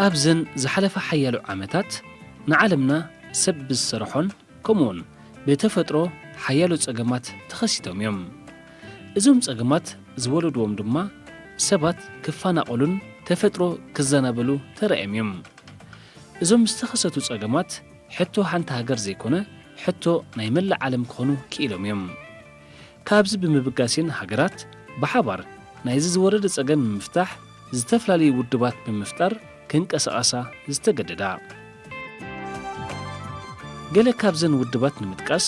ኣብዘን ዝሓለፋ ሓያሎ ዓመታት ንዓለምና ሰብ ብዝሰርሖን ከምኡውን ብተፈጥሮ ሓያሎ ጸገማት ተኸሲቶም እዮም። እዞም ጸገማት ዝወለድዎም ድማ ሰባት ክፈናቐሉን ተፈጥሮ ክዘናበሉ ተራእዮም እዮም። እዞም ዝተኸሰቱ ጸገማት ሕቶ ሓንቲ ሃገር ዘይኮነ ሕቶ ናይ መላእ ዓለም ክኾኑ ክኢሎም እዮም። ካብዚ ብምብጋስን ሃገራት ብሓባር ናይዚ ዝወረደ ጸገም ንምፍታሕ ዝተፈላለዩ ውድባት ብምፍጣር ክንቀሳቐሳ ዝተገደዳ። ገለ ካብዘን ውድባት ንምጥቃስ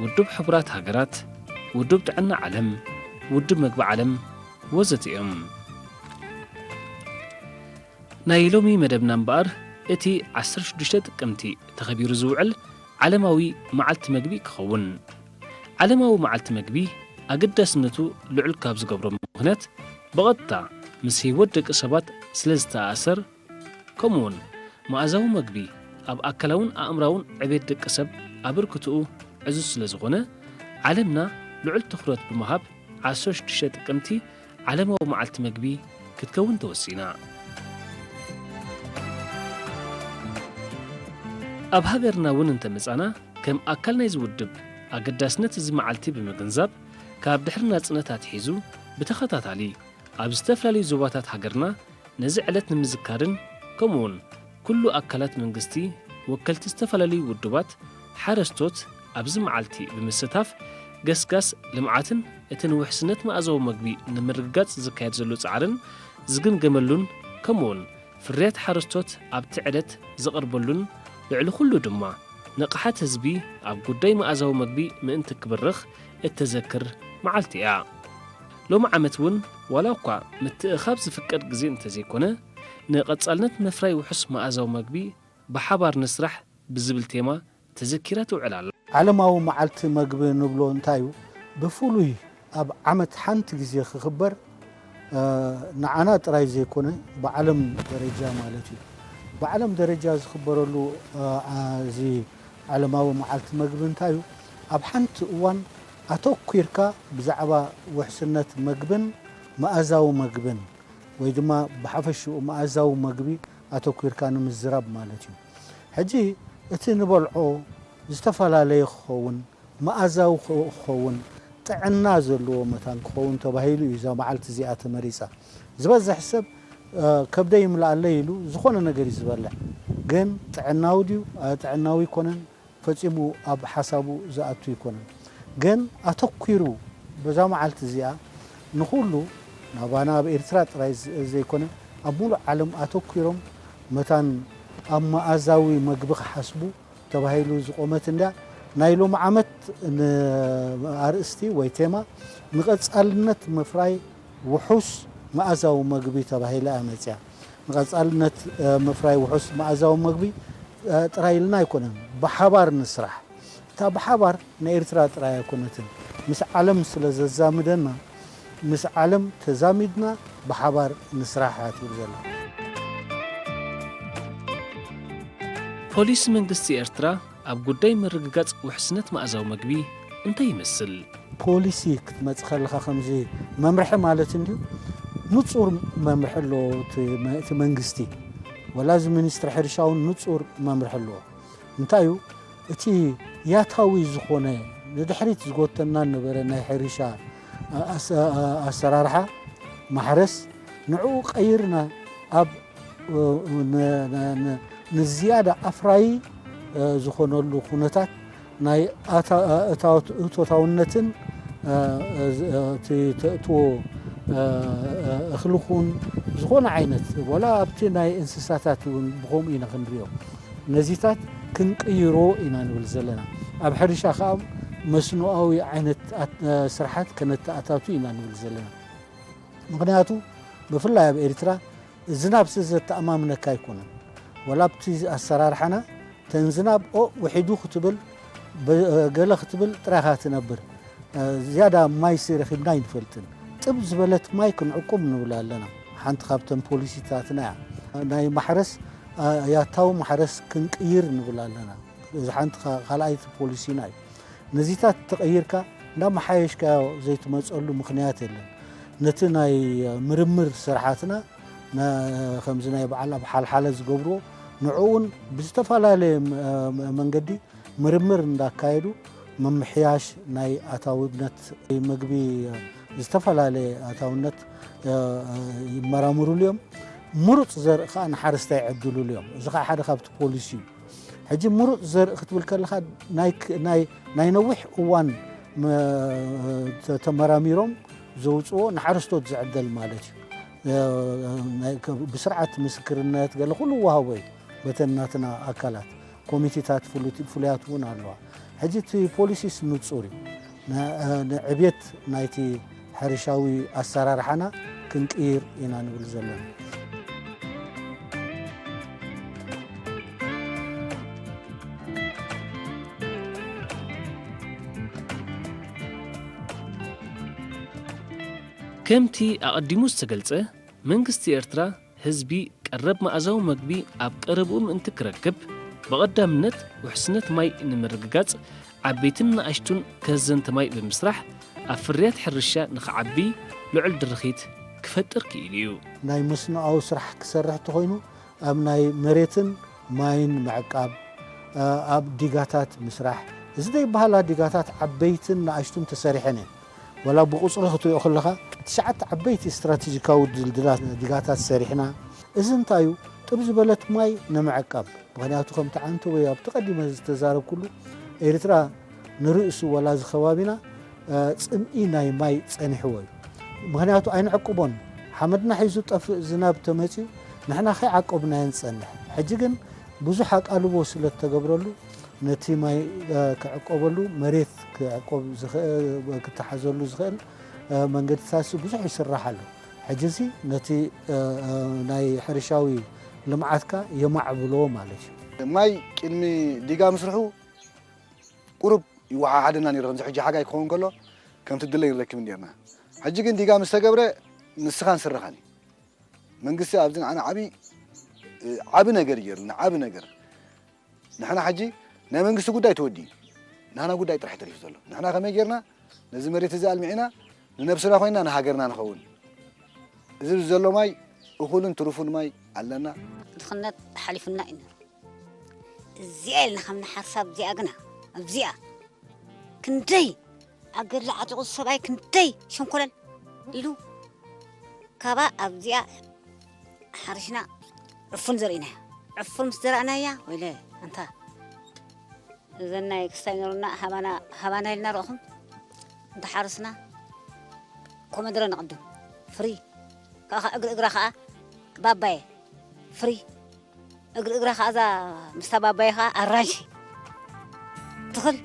ውድብ ሕቡራት ሃገራት፣ ውድብ ጥዕና ዓለም፣ ውድብ መግቢ ዓለም ወዘተ እዮም። ናይ ሎሚ መደብና እምበኣር እቲ ዓሰርተ ሽዱሽተ ጥቅምቲ ተኸቢሩ ዝውዕል ዓለማዊ መዓልቲ መግቢ ክኸውን። ዓለማዊ መዓልቲ መግቢ ኣገዳስነቱ ልዑል ካብ ዝገብሮ ምኽንያት ብቐጥታ ምስ ህይወት ደቂ ሰባት ስለ ዝተኣሳሰር፣ ከምኡውን መኣዛዊ መግቢ ኣብ ኣካላውን ኣእምራውን ዕቤት ደቂ ሰብ ኣበርክትኡ ዕዙዝ ስለ ዝኾነ፣ ዓለምና ልዑል ትኹረት ብምሃብ ዓሰርተ ሽዱሽተ ጥቅምቲ ዓለማዊ መዓልቲ መግቢ ክትከውን ተወሲና። ኣብ ሃገርና እውን እንተመጻና፣ ከም ኣካል ናይዚ ውድብ ኣገዳስነት እዚ መዓልቲ ብምግንዛብ፣ ካብ ድሕሪ ናጽነት ኣትሒዙ ብተኸታታሊ ኣብ ዝተፈላለዩ ዞባታት ሃገርና ነዚ ዕለት ንምዝካርን፣ ከምኡውን ኩሉ ኣካላት መንግስቲ፣ ወከልቲ ዝተፈላለዩ ውድባት፣ ሓረስቶት ኣብዚ መዓልቲ ብምስታፍ ገስጋስ ልምዓትን እቲ ንውሕስነት መኣዛዊ መግቢ ንምርግጋጽ ዝካየድ ዘሎ ጻዕርን ዝግምገመሉን፣ ከምኡውን ፍርያት ሓረስቶት ኣብቲ ዕለት ዝቐርበሉን፣ ልዕሊ ኩሉ ድማ ንቕሓት ህዝቢ ኣብ ጉዳይ መኣዛዊ መግቢ ምእንቲ ክብርኽ እተዘክር መዓልቲ እያ። ሎሚ ዓመት እውን ዋላ እኳ ምትእኻብ ዝፍቀድ ግዜ እንተዘይኮነ፣ ንቐጻልነት ምፍራይ ውሑስ መኣዛዊ መግቢ ብሓባር ንስራሕ ብዝብል ቴማ ተዘኪራ ትውዕል ኣላ። ዓለማዊ መዓልቲ መግቢ ንብሎ እንታይ እዩ? ብፍሉይ ኣብ ዓመት ሓንቲ ግዜ ክኽበር፣ እ፣ ንዓና ጥራይ ዘይኮነ ብዓለም ደረጃ ማለት እዩ። ብዓለም ደረጃ ዝኽበረሉ፣ እ፣ ዓ-፣ እዚ ዓለማዊ መዓልቲ መግቢ እንታይ እዩ? ኣብ ሓንቲ እዋን ኣተኲርካ ብዛዕባ ውሕስነት መግብን መኣዛዊ መግብን ወይ ድማ ብሓፈሽኡ መኣዛዊ መግቢ ኣተኲርካ ንምዝራብ ማለት እዩ። ሕጂ እቲ ንበልዖ ዝተፈላለየ ክኸውን፣ መኣዛዊ ክኸውን፣ ጥዕና ዘለዎ መታን ክኸውን ተባሂሉ እዩ እዛ መዓልቲ እዚኣ ተመሪጻ። ዝበዝሕ ሰብ፣ እ፣ ከብደይ ይምልኣለይ ኢሉ ዝኾነ ነገር እዩ ዝበልዕ። ግን ጥዕናዊ ድዩ? እ፣ ጥዕናዊ ኣይኮነን። ፈጺሙ ኣብ ሓሳቡ ዝኣቱ ኣይኮነን። ግን ኣተኲሩ በዛ መዓልቲ እዚኣ ንኹሉ ናባና ኣብ ኤርትራ ጥራይ ዝ-፣ ዘይኮነ ኣብ ሙሉእ ዓለም ኣተኲሮም መታን ኣብ መኣዛዊ መግቢ ክሓስቡ ተባሂሉ ዝቖመት እንድያ። ናይ ሎሚ ዓመት ን-፣ ኣርእስቲ ወይ ቴማ ንቐጻልነት ምፍራይ ውሑስ መኣዛዊ መግቢ ተባሂላ እያ መጽያ። ንቐጻልነት፣ እ፣ ምፍራይ ውሑስ መኣዛዊ መግቢ፣ እ፣ ጥራይ ኢልና ኣይኮነን፣ ብሓባር ንስራሕ። እታ ብሓባር ንኤርትራ ጥራይ ኣይኮነትን፣ ምስ ዓለም ስለ ዘዛምደና፣ ምስ ዓለም ተዛሚድና ብሓባር ንስራሕ እያ ትብል ዘላ። ፖሊሲ መንግስቲ ኤርትራ ኣብ ጉዳይ ምርግጋጽ ውሕስነት መኣዛዊ መግቢ እንታይ ይመስል? ፖሊሲ ክትመጽእ ከለኻ፣ ከምዚ መምርሒ ማለት እንድዩ፣ ንጹር መምርሒ ኣለዎ እቲ መ-፣ እቲ መንግስቲ፣ ወላ እዚ ሚኒስትሪ ሕርሻ እውን ንጹር መምርሒ ኣለዎ። እንታይ እዩ እቲ ያታዊ ዝኾነ ንድሕሪት ዝጎተና ነበረ ናይ ሕርሻ ኣሰ-፣ ኣሰራርሓ ማሕረስ፣ ንዕኡ ቀይርና ኣብ ን-፣ ን-፣ ን-፣ ንዝያዳ ኣፍራዪ፣ እ፣ ዝኾነሉ ኩነታት ናይ ኣታ-፣ እ፣ እታወት-፣ እቶታውነትን፣ እ፣ እ፣ ዝ-፣ እ፣ እቲ ተእትዎ፣ እ፣ እ፣ እኽሊ ኩን ዝኾነ ዓይነት፣ ወላ ኣብቲ ናይ እንስሳታት እውን ብኸምኡ ኢና ክንሪኦ። ነዚታት ክንቅይሮ ኢና ንብል ዘለና። ኣብ ሕርሻ ከኣ መስኖኣዊ ዓይነት ኣት-፣ እ፣ ስራሓት ከነተኣታቱ ኢና ንብል ዘለና። ምኽንያቱ ብፍላይ ኣብ ኤርትራ ዝናብሲ ዘተኣማምነካ ኣይኮነን። ወላ ኣብቲ ኣሰራርሓና ተን ዝናብ ኦ ውሒዱ ክትብል፣ በ-፣ ገለ ክትብል ጥራይኻ ትነብር። ዝያዳ ማይሲ ረኺብና ኣይንፈልጥን። ጥብ ዝበለት ማይ ክንዕቁብ ንብል ኣለና። ሓንቲ ካብተን ፖሊሲታትና እያ። ናይ ማሕረስ፣ ያታዊ ማሕረስ ክንቅይር ንብል ኣለና። እዚ ሓንቲ ካ-፣ ካልኣይቲ ፖሊሲና እዩ። ነዚታት ተቐይርካ እንዳመሓየሽካዮ ዘይትመፀሉ ምኽንያት የለን። ነቲ ናይ ምርምር ስራሓትና ነ-፣ ከምዚ ናይ በዓል ኣብ ሓልሓለ ዝገብርዎ ንዕኡን ብዝተፈላለየ ም-፣ መንገዲ ምርምር እንዳካየዱ ምምሕያሽ ናይ ኣታውነት መግቢ፣ ዝተፈላለየ ኣታውነት ይመራምሩሉ እዮም። ምሩፅ ዘርኢ ከዓ ንሓረስታይ ይዕድሉሉ እዮም። እዚ ከዓ ሓደ ካብቲ ፖሊሲ እዩ። ሕጂ ምሩፅ ዘርኢ ክትብል ከለኻ ናይ ክ-፣ ናይ፣ ናይ ነዊሕ እዋን መ-፣ ተ-፣ ተመራሚሮም ዘውፅዎ ንሓረስቶት ዝዕደል ማለት እዩ። ናይ ከ-፣ ብስርዓት ምስክርነት ገለ ኩሉ ወሃቦ እዩ። በተን ናትና ኣካላት ኮሚቴታት ፍሉት-፣ ፍሉያት እውን ኣለዋ። ሕጂ እቲ ፖሊሲስ ንፁር እዩ። ን-፣ ንዕብየት ናይቲ ሕርሻዊ ኣሰራርሓና ክንቅይር ኢና ንብል ዘለና። ከምቲ ኣቐዲሙ ዝተገልጸ፣ መንግስቲ ኤርትራ ህዝቢ ቀረብ መኣዛዊ መግቢ ኣብ ቀረብኡ ምእንቲ ክረክብ፣ ብቐዳምነት ውሕስነት ማይ ንምርግጋጽ ዓበይትን ንኣሽቱን ከዘንቲ ማይ ብምስራሕ፣ ኣብ ፍርያት ሕርሻ ንኽዓቢ ልዑል ድርኺት ክፈጥር ክኢሉ እዩ። ናይ መስኖኣዊ ስራሕ ክሰርሕ እንተኾይኑ፣ ኣብ ናይ መሬትን ማይን ምዕቃብ፣ ኣብ ዲጋታት ምስራሕ፣ እዚ ዘይበሃላ ዲጋታት ዓበይትን ንኣሽቱን ተሰሪሐን እየን። ወላ ብቁፅሪ ክትሪኦ ከለኻ ትሽዓተ ዓበይቲ ስትራቴጂካዊ ድልድላት ዲጋታት ሰሪሕና። እዚ እንታይ እዩ? ጥብ ዝበለት ማይ ንምዕቃብ። ምኽንያቱ ከምቲ ዓንተ ወይ ኣብቲ ቀዲመ ዝተዛረብኩሉ ኤርትራ ንርእሱ ወላ እዚ ከባቢና ፅምኢ ናይ ማይ ፀኒሕዎ እዩ። ምኽንያቱ ኣይንዕቅቦን። ሓመድና ሒዙ ጠፍእ ዝናብ ተመፅዩ ንሕና ከይዓቀብናዮ ንፀንሕ። ሕጂ ግን ብዙሕ ኣቃልቦ ስለ እተገብረሉ ነቲ ማይ ክዕቀበሉ መሬት ክዕቀብ ዝኽእል ክተሓዘሉ ዝኽእል መንገድታት ብዙሕ ይስራሕ ኣሎ። ሕጂ እዚ ነቲ ናይ ሕርሻዊ ልምዓትካ የማዕብሎ ማለት እዩ። ማይ ቅድሚ ዲጋ ምስርሑ ቁሩብ ይወሓሓደና ነይሩ። ከምዚ ሕጂ ሓጋይ ክኸውን ከሎ ከምቲ ድለይ ንረክብ ነርና። ሕጂ ግን ዲጋ ምስ ተገብረ ንስኻን ስረኻን እዩ። መንግስቲ ኣብዚ ንዓና ዓቢ ዓቢ ነገር እዩ ገይሩልና፣ ዓቢ ነገር። ንሕና ሕጂ ናይ መንግስቲ ጉዳይ ተወዲኡ፣ ናህና ጉዳይ ጥራሕ ተሪፉ ዘሎ። ንሕና ከመይ ጌርና ነዚ መሬት እዚ ኣልሚዕና ንነብስና ኮይና ንሃገርና ንኸውን? እዚ ዘሎ ማይ እኹልን ትሩፉን ማይ ኣለና። ድኽነት ሓሊፉና እዩ ነይሩ። እዚኣ ኢልና ከም ንሓርሳ ኣብዚኣ ግና ኣብዚኣ ክንደይ ኣገድሊ ዓጢቑ ሰብኣይ ክንደይ ሸንኮለል ኢሉ ካባ ኣብዚኣ ሓሪሽና ዕፉን ዘርኢናያ። ዕፉን ምስ ዘራእናያ ወይለ ኣንታ እዘን ናይ ክስታይ ኖርና ሃባና ሃባና ኢልና ረእኹም እንተሓርስና ኮመድረ ንቕድም ፍሪ ካኻ እግሪ እግራ ከዓ ባባየ ፍሪ እግሪ እግራ ከዓ እዛ ምስታ ባባየ ከዓ ኣራንሺ ትኽል።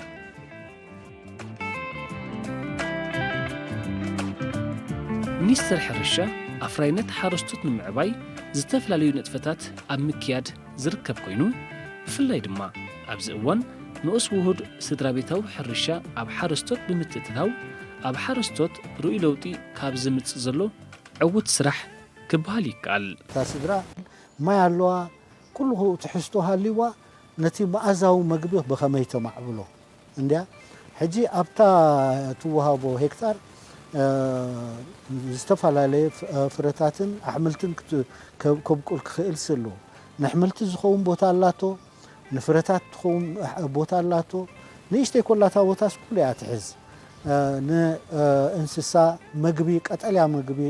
ሚኒስትር ሕርሻ ኣፍራይነት ሓረስቶት ንምዕባይ ዝተፈላለዩ ንጥፈታት ኣብ ምክያድ ዝርከብ ኮይኑ፣ ብፍላይ ድማ ኣብዚ እዋን ንኡስ ውሁድ ስድራ ቤታዊ ሕርሻ ኣብ ሓረስቶት ብምትእትታው ኣብ ሓረስቶት ርኡይ ለውጢ ካብ ዘምጽእ ዘሎ ዕዉት ስራሕ ክበሃል ይከኣል። እታ ስድራ ማይ ኣለዋ፣ ኩሉ ትሕዝቶ ሃልይዋ ነቲ መኣዛዊ መግቢ ብኸመይ ተማዕብሎ እንድያ። ሕጂ ኣብታ ትወሃቦ ሄክታር ዝተፈላለየ ፍረታትን ኣሕምልትን ከብቁል ክኽእል ስሉ ንሕምልቲ ዝኸውን ቦታ ኣላቶ፣ ንፍረታት ትኸውን ቦታ ኣላቶ። ንእሽተይ ኮላታ ቦታስ ኩሉ እያ ትሕዝ። ንእንስሳ መግቢ ቀጠልያ መግቢ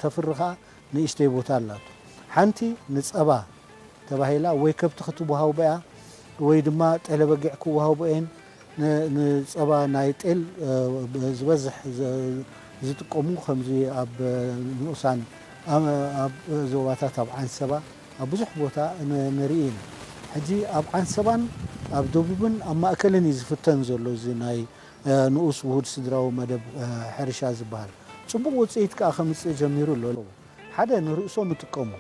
ተፍሪ ኸዓ ንእሽተይ ቦታ ኣላቶ። ሓንቲ ንፀባ ተባሂላ ወይ ከብቲ ክትወሃቦ እያ ወይ ድማ ጤለ በጊዕ ክወሃቦ እየን። ንፀባ ናይ ጤል ዝበዝሕ ዝጥቀሙ ከምዚ ኣብ ንኡሳን ኣብ ዞባታት ኣብ ዓንሰባ ኣብ ብዙሕ ቦታ ንርኢ ኢና። ሕጂ ኣብ ዓንሰባን ኣብ ደቡብን ኣብ ማእከልን እዩ ዝፍተን ዘሎ እዚ ናይ ንኡስ ውሁድ ስድራዊ መደብ ሕርሻ ዝበሃል። ፅቡቕ ውፅኢት ከዓ ከምፅእ ጀሚሩ ኣሎ። ሓደ ንርእሶም ይጥቀሙ፣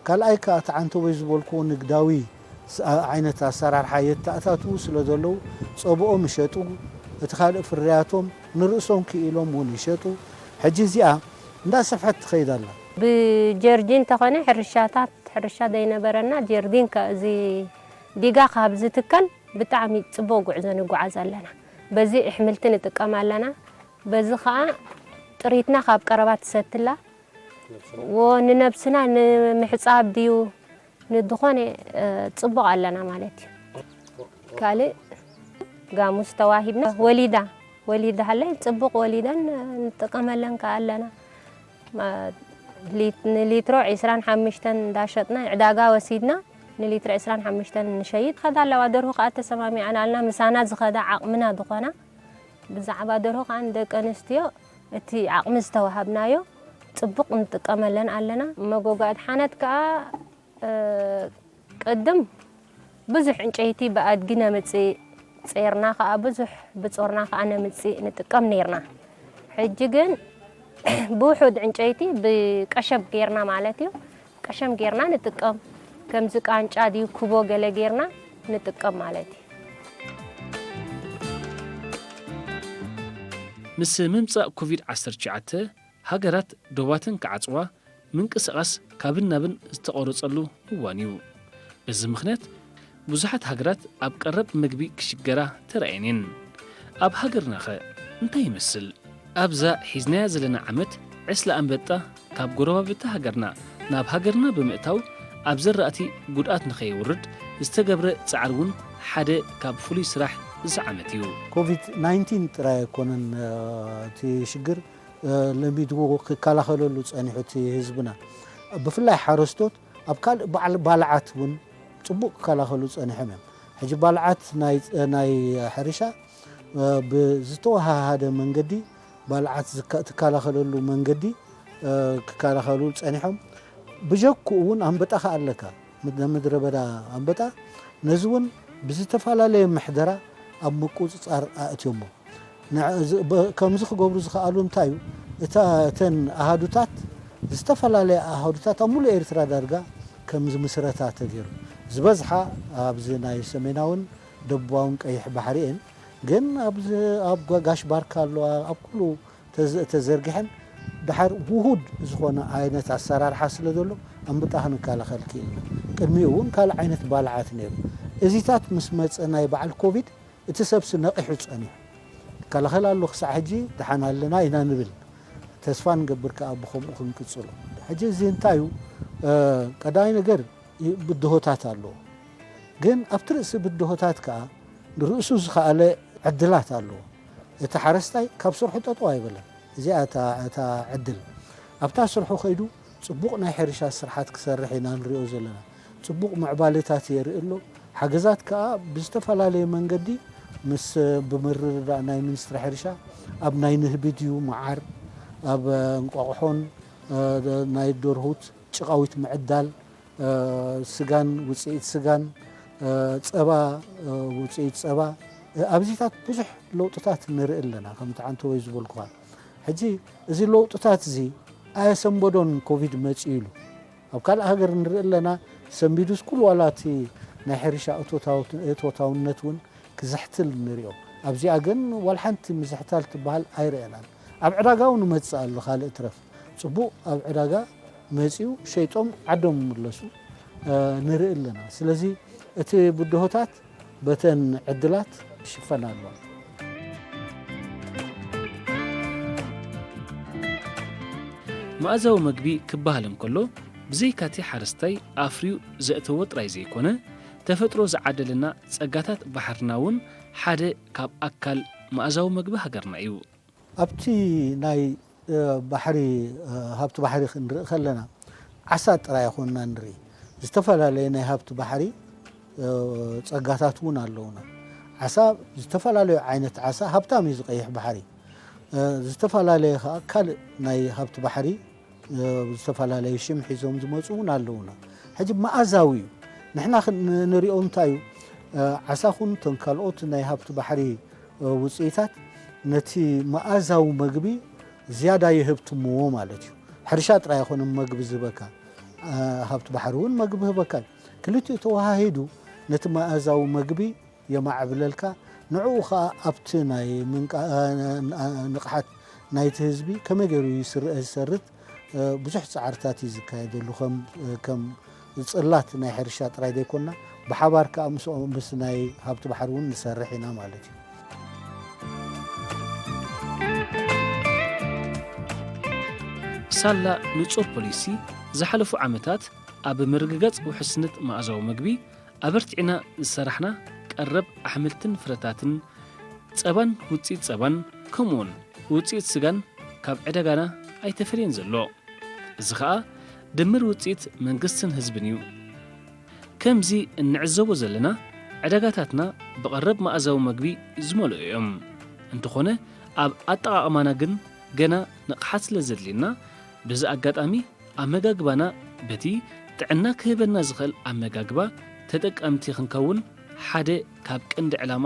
ካልኣይ ከኣ እቲ ዓንተቦይ ዝበልክዎ ንግዳዊ ስ-፣ ዓ-፣ ዓይነት ኣሰራርሓ የተኣታትዉ ስለ ዘለዉ፣ ጸብኦም ይሸጡ፣ እቲ ካልእ ፍርያቶም ንርእሶም ክኢሎም እውን ይሸጡ። ሕጂ እዚኣ እንዳሰፍሐት ትኸይድ ኣላ። ብጀርዲን እንተኾነ ሕርሻታት፣ ሕርሻ ዘይነበረና ጀርዲን ከ-፣ እዚ ዲጋ ካብ ዝትከል ብጣዕሚ ጽቡቕ ጉዕዞ ንጓዓዝ ኣለና። በዚ ኣሕምልቲ ንጥቀም ኣለና። በዚ ኸኣ ጥሪትና ካብ ቀረባ ትሰትላ። ወ-፣ ንነብስና ንምሕጻብ ድዩ ንድኾነ፣ እ፣ ጽቡቕ ኣለና ማለት እዩ። ካልእ ጋሙስ ተዋሂብና ወሊዳ፣ ወሊዳ ሃለ ጽቡቕ ወሊደን ንጥቀመለን ከኣ ኣለና። ማ-፣ ሊት-፣ ንሊትሮ ዕስራን ሓሙሽተን እንዳሸጥና ዕዳጋ ወሲድና ንሊትሮ ዕስራን ሓሙሽተን ንሸይጥ። ከዳ ኣለዋ ደርሁ ከኣ ተሰማሚዐን ኣልና ምሳና ዝኸዳ ዓቕምና ዝኾና ብዛዕባ ደርሆ ከኣ ንደቂ ኣንስትዮ እቲ ዓቕሚ ዝተዋሃብናዮ ጽቡቕ ንጥቀመለን ኣለና። መጎጎ ኣድሓነት ከኣ፣ እ፣ ቅድም ብዙሕ ዕንጨይቲ ብኣድጊ ነምጽእ፣ ጼርና ከኣ ብዙሕ ብጾርና ከኣ ነምጽእ ንጥቀም ኔርና። ሕጂ ግን ብውሑድ ዕንጨይቲ ብቀሸብ ጌርና ማለት እዩ። ቀሸም ጌርና ንጥቀም። ከምዚ ቃንጫ ድዩ ክቦ ገለ ጌርና ንጥቀም ማለት እዩ። ምስ ምምጻእ ኮቪድ ዓሰርተ ትሽዓተ ሃገራት ዶባተን ክዓጽዋ ምንቅስቓስ ካብን ናብን ዝተቖረጸሉ እዋን እዩ። በዚ ምኽንያት ብዙሓት ሃገራት ኣብ ቀረብ ምግቢ ክሽገራ ተራእየን እየን። ኣብ ሃገርናኸ እንታይ ይመስል? ኣብዛ ሒዝናያ ዘለና ዓመት ዕስለ ኣንበጣ ካብ ጎረባብቲ ሃገርና ናብ ሃገርና ብምእታው ኣብ ዘራእቲ ጉድኣት ንኸየውርድ ዝተገብረ ጻዕሪ እውን ሓደ ካብ ፍሉይ ስራሕ እዚ ዓመት እዩ። ኮቪድ ናይንቲን ጥራይ ኣይኮነን፣ እ፣ እቲ ሽግር፣ እ፣ ለሚድዎ ክከላኸለሉ ጸኒሑ እቲ ህዝብና። ብፍላይ ሓረስቶት ኣብ ካልእ በዓል ባልዓት እውን ጽቡቕ ክከላኸሉ ጸኒሖም እዮም። ሕጂ ባልዓት ናይ፣ ናይ ሕርሻ፣ እ፣ ብዝተወሃሃደ መንገዲ ባልዓት ዝካ-፣ ትከላኸለሉ መንገዲ፣ እ፣ ክከላኸሉ ጸኒሖም። ብጀክኡ እውን ኣንበጣ ከኣ ኣለካ። ምድ-፣ ምድረ በዳ ኣንበጣ ነዚ እውን ብዝተፈላለየ ምሕደራ ኣብ ምቁጽጻር ኣእትዮሞ። ንዕ-፣ እዚ፣ በ-፣ ከምዚ ክገብሩ ዝኸኣሉ እንታይ እዩ? እታ፣ እተን ኣሃዱታት፣ ዝተፈላለያ ኣሃዱታት ኣብ ሙሉእ ኤርትራ ዳርጋ ከም ዝምስረታ ተገይሩ። ዝበዝሓ ኣብዚ ናይ ሰሜናውን ደቡባውን ቀይሕ ባሕሪ እየን። ግን ኣብዚ፣ ኣብ ጋ-፣ ጋሽ ባርካ ኣለዋ፣ ኣብ ኩሉ ተዘ-፣ ተዘርጊሐን። ድሓር ውሁድ ዝኾነ ዓይነት ኣሰራርሓ ስለ ዘሎ ኣንበጣ ክንከላኸል ክኢልና። ቅድሚኡ እውን ካልእ ዓይነት ባልዓት ነይሩ። እዚታት ምስ መጸ ናይ በዓል ኮቪድ እቲ ሰብሲ ነቒሑ ጸኒሑ። ይከላኸል ኣሎ ክሳዕ ሕጂ፣ ደሓን ኣለና ኢና ንብል። ተስፋ ንገብር ከኣ ብኸምኡ ክንቅጽሎ። ሕጂ እዚ እንታይ እዩ? እ፣ ቀዳማይ ነገር ይ-፣ ብድሆታት ኣለዎ። ግን ኣብቲ ርእሲ ብድሆታት ከኣ ንርእሱ ዝኸኣለ ዕድላት ኣለዎ። እቲ ሓረስታይ ካብ ስርሑ ጠጠው ኣይበለን። እዚኣ እታ፣ እታ ዕድል። ኣብታ ስርሑ ከይዱ ጽቡቕ ናይ ሕርሻ ስርሓት ክሰርሕ ኢና ንሪኦ ዘለና። ጽቡቕ ምዕባለታት የርኢ ኣሎ። ሓገዛት ከኣ ብዝተፈላለየ መንገዲ ምስ፣ ብምርድዳእ ናይ ሚኒስትሪ ሕርሻ ኣብ ናይ ንህቢ ድዩ መዓር፣ ኣብ እንቋቑሖን፣ እ፣ ናይ ደርሁት ጭቓዊት ምዕዳል፣ እ፣ ስጋን ውጽኢት ስጋን፣ እ፣ ጸባ፣ እ፣ ውጽኢት ጸባ፣ እ፣ ኣብዚታት ብዙሕ ለውጥታት ንርኢ ኣለና። ከምቲ ዓንተወይ ዝበልኩኻ፣ ሕጂ እዚ ለውጥታት እዚ ኣየሰንበዶን ኮቪድ መጺኡ ኢሉ። ኣብ ካልእ ሃገር ንርኢ ኣለና፣ ሰንቢዱስ ኩሉ ዋላ እቲ ናይ ሕርሻ እቶታውት-፣ እቶታውነት እውን ክዝሕትል ንሪኦ። ኣብዚኣ ግን ዋላ ሓንቲ ምዝሕታል ትበሃል ኣይረኣናን። ኣብ ዕዳጋ እውን ይመጽእ ኣሎ፣ ካልእ ትረፍ። ጽቡቕ ኣብ ዕዳጋ መጺኡ ሸይጦም ዓዶም ይምለሱ፣ እ፣ ንርኢ ኣለና። ስለዚ እቲ ብድሆታት በተን ዕድላት ይሽፈን ኣሎ። መኣዛዊ መግቢ ክበሃል እንከሎ፣ ብዘይካቲ ሓረስታይ ኣፍርዩ ዘእተዎ ጥራይ ዘይኮነ፣ ተፈጥሮ ዝዓደለና ጸጋታት ባሕርና እውን ሓደ ካብ ኣካል መኣዛዊ መግቢ ሃገርና እዩ። ኣብቲ ናይ፣ እ፣ ባሕሪ፣ እ፣ ሃብቲ ባሕሪ ክንርኢ ከለና፣ ዓሳ ጥራይ ኣይኮንና ንርኢ። ዝተፈላለየ ናይ ሃብቲ ባሕሪ፣ እ፣ ጸጋታት እውን ኣለዉና። ዓሳ፣ ዝተፈላለዩ ዓይነት ዓሳ፣ ሃብታም እዩ እዚ ቀይሕ ባሕሪ። እ፣ ዝተፈላለየ ከኣ ካልእ ናይ ሃብቲ ባሕሪ፣ እ፣ ዝተፈላለየ ሽም ሒዞም ዝመጹ እውን ኣለዉና። ሕጂ መኣዛዊ እዩ። ንሕና ክን-፣ ን-፣ ንሪኦ እንታይ እዩ? እ፣ ዓሳ ኹን እተን ካልኦት ናይ ሃብቲ ባሕሪ፣ እ፣ ውጽኢታት ነቲ መኣዛዊ መግቢ ዝያዳ የህብትምዎ ማለት እዩ። ሕርሻ ጥራይ ኣይኮነን መግቢ ዝህበካ። ሃብቲ ባሕሪ እውን መግቢ ህበካ እዩ። ክልቲኡ ተወሃሂዱ ነቲ መኣዛዊ መግቢ የማዕብለልካ። ንዕኡ ኸኣ ኣብቲ ናይ ምንቃ-፣ ንቕሓት ናይቲ ህዝቢ ከመይ ገይሩ ይስር-፣ ይሰርት ብዙሕ ጻዕርታት እዩ ዝካየደሉ። ከም፣ ከም ጽላት ናይ ሕርሻ ጥራይ ዘይኮና፣ ብሓባር ከኣ ምስኦም፣ ምስ ናይ ሃብቲ ባሕሪ እውን ንሰርሕ ኢና ማለት እዩ። ሳላ ንጹር ፖሊሲ ዝሓለፉ ዓመታት ኣብ ምርግጋጽ ውሕስነት መኣዛዊ መግቢ ኣበርቲዕና ዝሰራሕና ቀረብ ኣሕምልትን ፍረታትን፣ ጸባን ውጽኢት ጸባን፣ ከምኡውን ውጽኢት ስጋን ካብ ዕዳጋና ኣይተፈልየን ዘሎ። እዚ ኸኣ ድምር ውጽኢት መንግስትን ህዝብን እዩ። ከምዚ እንዕዘቦ ዘለና ዕዳጋታትና ብቐረብ መኣዛዊ መግቢ ዝመልኡ እዮም። እንተኾነ ኣብ ኣጠቓቕማና ግን ገና ንቕሓት ስለ ዘድልየና በዚ ኣጋጣሚ ኣመጋግባና በቲ ጥዕና ክህበና ዝኽእል ኣመጋግባ ተጠቀምቲ ክንከውን ሓደ ካብ ቀንዲ ዕላማ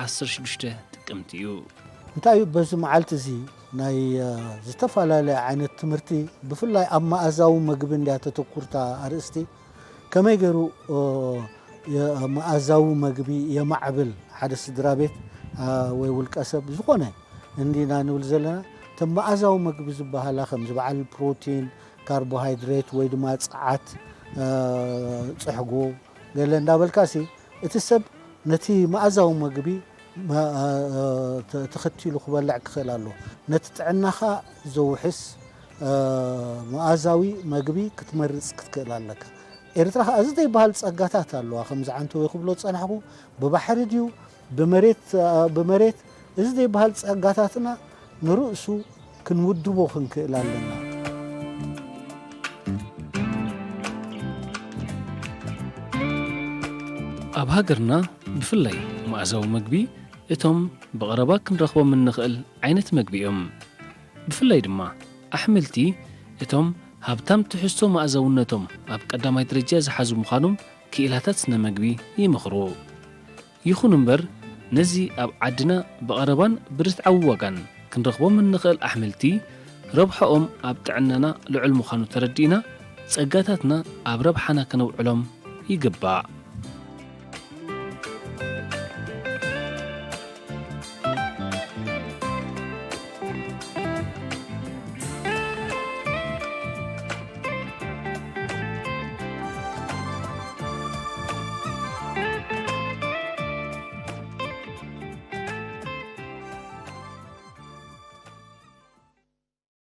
ዓሰርተ ሽዱሽተ ጥቅምቲ እዩ። እንታይ እዩ በዚ መዓልቲ እዚ ናይ፣ እ፣ ዝተፈላለየ ዓይነት ትምህርቲ ብፍላይ ኣብ መኣዛዊ መግቢ እንድያ ተተኩርታ ኣርእስቲ ከመይ ገይሩ፣ እ፣ የ-፣ መኣዛዊ መግቢ የማዕብል ሓደ ስድራ ቤት፣ እ፣ ወይ ውልቀ ሰብ ዝኾነ እንዲና ንብል ዘለና። እተን መኣዛዊ መግቢ ዝበሃላ ከምዚ በዓል ፕሮቲን፣ ካርቦሃይድሬት ወይ ድማ ጸዓት፣ እ፣ ጽሕጎ ገለ እንዳበልካሲ እቲ ሰብ ነቲ መኣዛዊ መግቢ መ-፣ እ፣ ተ-፣ ተኸቲሉ ክበልዕ ክኽእል ኣለዎ። ነቲ ጥዕናኻ ዘውሕስ፣ እ፣ መኣዛዊ መግቢ ክትመርጽ ክትክእል ኣለካ። ኤርትራ ከኣ እዚ ዘይበሃል ጸጋታት ኣለዋ። ከምዚ ዓንተወይ ክብሎ ዝጸናሕኩ ብባሕሪ ድዩ ብመሬት፣ እ፣ ብመሬት እዚ ዘይበሃል ጸጋታትና ንርእሱ ክንውድቦ ክንክእል ኣለና። ኣብ ሃገርና ብፍላይ መኣዛዊ መግቢ እቶም ብቐረባ ክንረኽቦም እንኽእል ዓይነት መግቢ እዮም። ብፍላይ ድማ ኣሕምልቲ እቶም ሃብታም ትሕዝቶ መኣዛውነቶም ኣብ ቀዳማይ ደረጃ ዝሓዙ ምዃኖም ክኢላታት ስነ መግቢ ይመኽሩ። ይኹን እምበር ነዚ ኣብ ዓድና ብቐረባን ብርትዓዊ ዋጋን ክንረኽቦም እንኽእል ኣሕምልቲ ረብሓኦም ኣብ ጥዕናና ልዑል ምዃኑ ተረዲእና ጸጋታትና ኣብ ረብሓና ከነውዕሎም ይግባእ።